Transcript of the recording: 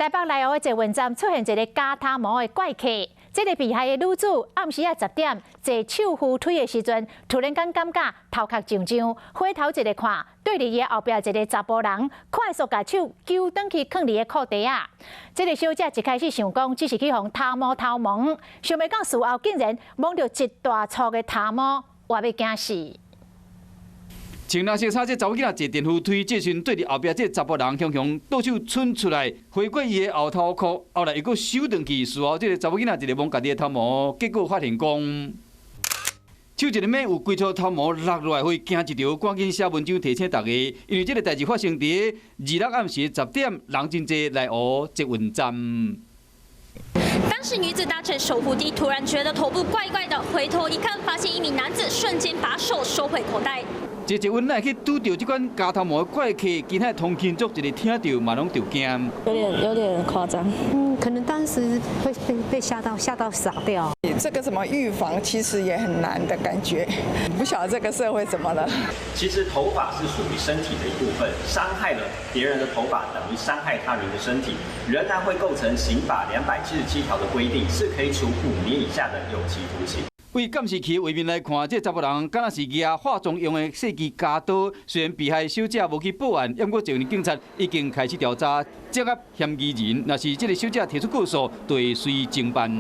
台北內湖的捷運站出現一個咬頭毛的怪客，這个被害的女子暗時仔10點坐手扶梯的時陣，突然間感覺頭殼脹脹，回頭一个看，對佇伊後壁一个查埔人，快速共手揪轉去囥佇个褲袋仔。這个小姐一開始想講，只是去予頭毛頭毛，想袂到事後竟然摸著一大撮的頭毛，活欲驚死。穿藍色衫這查某囡仔坐電扶梯，這時對佇後壁這查埔人雄雄倒手伸出來，回過伊的後頭殼，後來又閣收轉去。事後這个查某囡仔一个摸家己的頭毛，結果發現講，手一个物有幾撮頭毛落落來，予伊驚一著，趕緊寫文章提醒大家，因為這个代誌發生佇26暗時10點，人真濟內湖捷運站。當時女子搭乘手扶梯，突然覺得頭部怪怪的，回頭一看，發現一名男子瞬間把手收回口袋。這捷運內去拄著這款咬頭毛的怪客，其他通勤族一个聽著嘛攏著驚。有點誇張，可能當時會被嚇到，嚇到傻掉。這個怎麼預防，其實也很難的感覺，不曉得這個社會怎麼了。其實頭髮是屬於身體的一部分，傷害了別人的頭髮，等於傷害他人的身體，仍然會構成刑法277條的規定，是可以處5年以下的有期徒刑。為監視器畫面來看，這查埔人敢若是舉化妝用的細支鉸刀。雖然被害小姐無去報案，毋過捷運警察已經開始調查，掌握嫌疑人。若是這个小姐提出告訴，就會隨偵辦。